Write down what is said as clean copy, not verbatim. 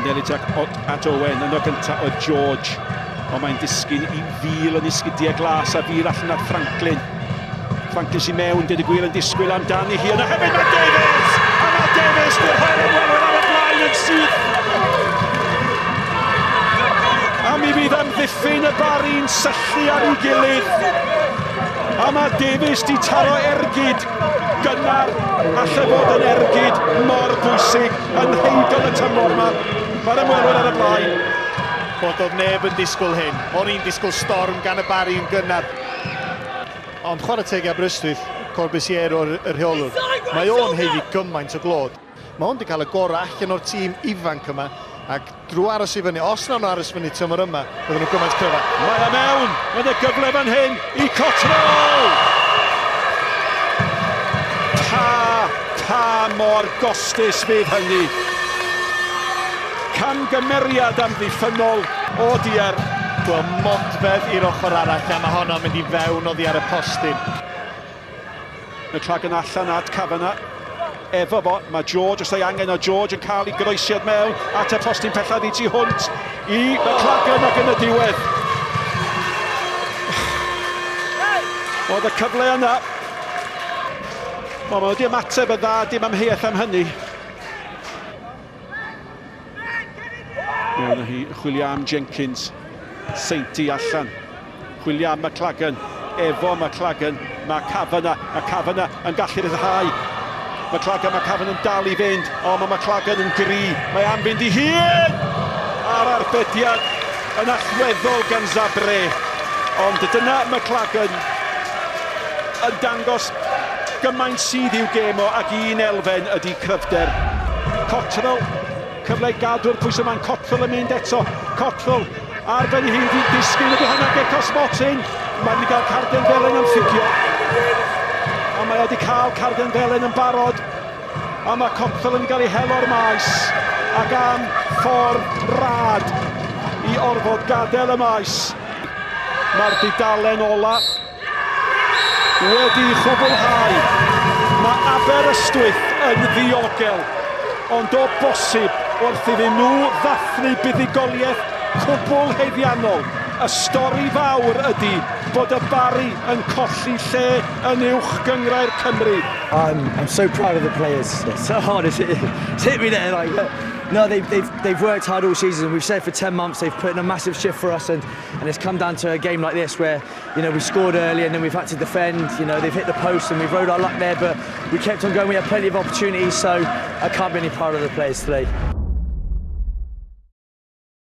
Pendeli tuag at Owen, yno gyntaf oedd George, ond mae'n disgyn i fil yn esgidiau glas a fil allan at Franklin. Franklin sy'n mewn, dweud y gwir yn disgwyl amdani hi, yna hefyd mae Davies! A mae Davies di'r rhoi'r ymwelwyr ar y blaen yn syth! A mi fydd amddiffyn y Barri'n syllu ar ei gilydd. A mae Davies di taro ergyd gynnar, alle fod yn ergyd mor bwysig yn rheidol y tymor yma. Mae'r ymwelwyr ar y blaen. Bod oedd neb yn disgwyl hyn. O'n i'n disgwyl storm gan y Barri yn gynnar. Ond chwarae teg i Aberystwyth, Corbisier o'r y rheolwr. Mae o'n haeddu gymaint o glod. Mae o'n 'di cael y gorau allan o'r tîm ifanc yma ac drwy aros i fyny, os nawn nhw aros fyny tymor yma, bydden nhw gymaint cryfach. Mae e mewn! Mae 'na gyfle fan hyn i Cottrell! Pa, pa mor gostus fydd hynny? Camgymeriad amddiffynnol o diar. Wel, modfedd i'r ochr arall a mae honno'n mynd i fewn oddi ar y postyn. McLagan allan at Kavanagh. Efo fo, mae George os ei angen o George yn cael ei groesiad mewn at y postyn pellaf i tu hwnt i McLagan ac yn y diwedd. Oedd y cyfle yna. Wel, mae wedi ymateb yn dda, dim amheuaeth am hynny. Mewn â hi, chwilio am Jenkins. Sainty allan. Chwilio am McLagan. Efo McLagan. Mae Kavanagh. Mae Kavanagh yn gallu rhyddhau. McLagan, mae Kavanagh yn dal i fynd. O, mae McLagan yn gry. Mae am fynd i hun! A'r arbediad yn allweddol gan Zabre. Ond dyna McLagan yn dangos gymaint sydd i'w gêm o ac un elfen ydy cryfder. Cottrell, cyfle i gadw'r pwysau mae'n Cottrell yn mynd eto. Cottrell ar ben ei hun di disgyn ydy hwnna Geco Smotyn. Mae'n mynd i gael carden felen am ffugio. A mae wedi cael carden felen yn barod. A mae Cottrell yn cael ei hel o'r maes ac am ffordd rad i orfod gadael y maes. Mae'r dudalen ola wedi chwblhau. Mae Aberystwyth yn ddiogel, ond o bosib wrth iddyn nhw ddathlu buddugoliaeth cwbl haeddiannol, y stori fawr ydy bod y Barri yn colli lle yn Uwch Gynghrair Cymru. I'm, I'm so proud of the players. It's so hard, it's, it's hit me there. Like, no, they've, they've, they've worked hard all season. We've said for 10 months they've put in a massive shift for us, and, and it's come down to a game like this where you know, we scored early and then we've had to defend. You know, they've hit the post and we've rode our luck there, but we kept on going. We had plenty of opportunities, so I can't be any prouder of the players today.